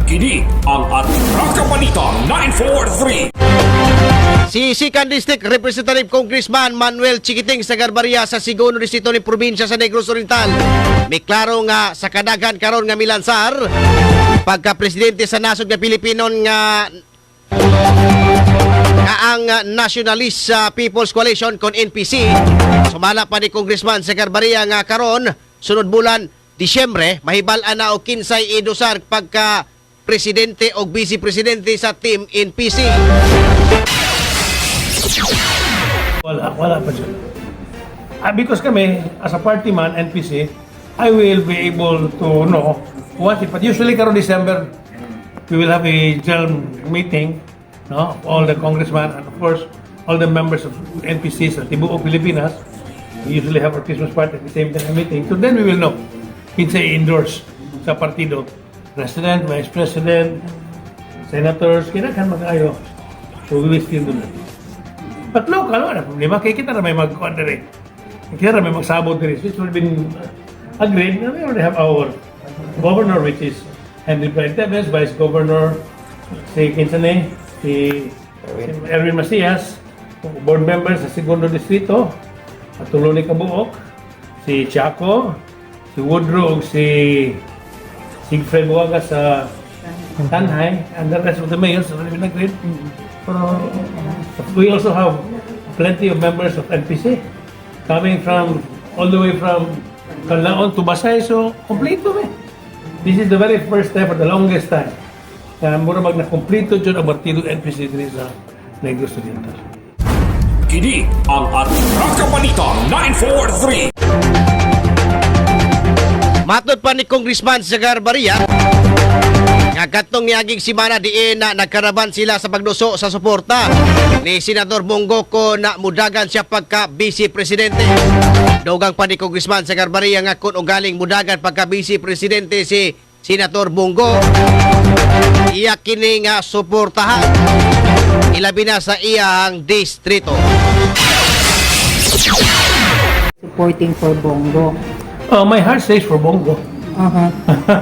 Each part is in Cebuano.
Kini ang Atraka Balita 943. Si Second District Representative Congressman Manuel Chiquiting Sagarbarria sa Segundo Distrito ni Probinsya sa Negros Oriental. May klaro nga sa kadaghan karon nga milansar pagka presidente sa nasod nga Pilipinon nga nga ang Nationalist People's Coalition kon NPC. Sumala pa ni Congressman Sagarbarria nga karon sunod bulan Disyembre mahibal-an na og kinsay idusar pagka presidente o vice presidente sa Team NPC. Wala, wala pa dyan. Ah, because kami, as a party man, NPC, I will be able to know what it. But usually, karon December, we will have a general meeting, no, of all the congressmen and, of course, all the members of NPC sa tibuok Pilipinas. We usually have our Christmas party at the same time meeting. So then we will know kinsay endorse sa partido. President, Vice President, senators, kinahanglan mag-ayo. So we will still do that. But local, wala problema. Kaya kita na may mag diri. Kita na may magsabot diri. So it's already been agreed na we already have our governor, which is Henry Pryde Teves, Vice Governor, si kinsa ni, si Erwin Macias, board member sa Segundo Distrito, at tulo ni kabuok, si Chaco, si Woodrow, ug si Siegfried Buaga sa Tanjay, and the rest of the mayors already been agreed. Pero we also have plenty of members of NPC coming from all the way from Canlaon to Basay. So, kompleto eh. This is the very first time for the longest time na mura mag na-kompleto dyan ang partido NPC diri sa Negros Oriental. Kini ang Atraka Balita 943. Matod pa ni Congressman Sagarbarria, nga katong niaging simana diin na nagkaraban sila sa pagduso sa suporta ni Senador Bong Go kon na mudagan siya pagka vice presidente. Dugang pa ni Congressman Sagarbarria nga kung ugaling mudagan pagka vice presidente si Senator Bong Go, iya kini nga suportahan ilabi na sa iyang distrito. Supporting for Bong Go. Oh, my heart says for Bong Go.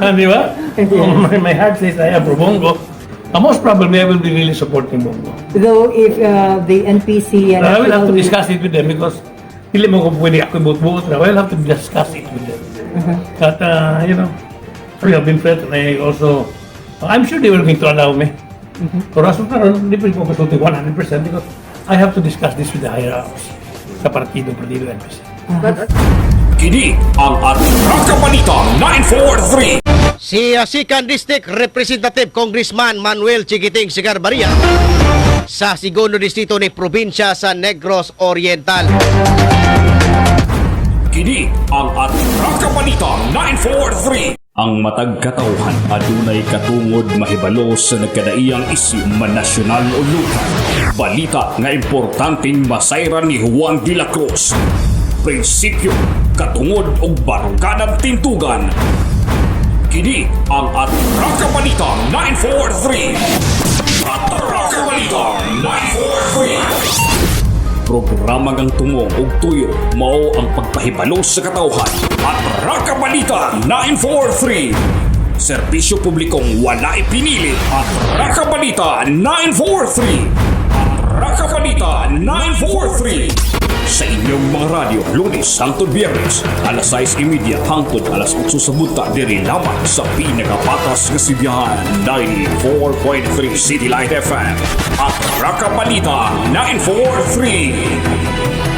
Di ba? Yes. My heart says I am for Bong Go. Most probably, I will be really supporting Bong Go. Though if the NPC I will have to discuss it with them because dili mo kung pwede ako buot-buot na. I will have to discuss it with them. But we have been friends and I also, I'm sure they will going to allow me. Pero as of karon, hindi pa ko kasulti 100% because I have to discuss this with the higher ups sa partido NPC. Kini ang Atraka Balita 943. Si Second District Representative Congressman Manuel Chiquiting Sagarbarria sa Segundo Distrito ni Probinsya sa Negros Oriental. Kini ang Atraka Balita 943. Ang matag katawhan adunay katungod mahibalo sa nagkadaiyang isyu man nasyonal o lokal. Balita nga importanteng masayran ni Juan de la Cruz. Prinsipyo, katungod ug barukadang tindugan. Kini ang Atraka Balita 943. Atraka Balita 943. Programa ngang tumong ug tuyo mao ang pagpahibalo sa katawhan. Atraka Balita 943. Serbisyo publikong walay pinili. Atraka Balita 943. Atraka Balita 943. Sa inyong mga radyo, Lunes hangtod Biyernes, alas 6:30 hangtod alas 8 sa buntag, diri lamang sa pinakapatas nga sibihan, 94.3 City Light FM. Atraka Balita 943.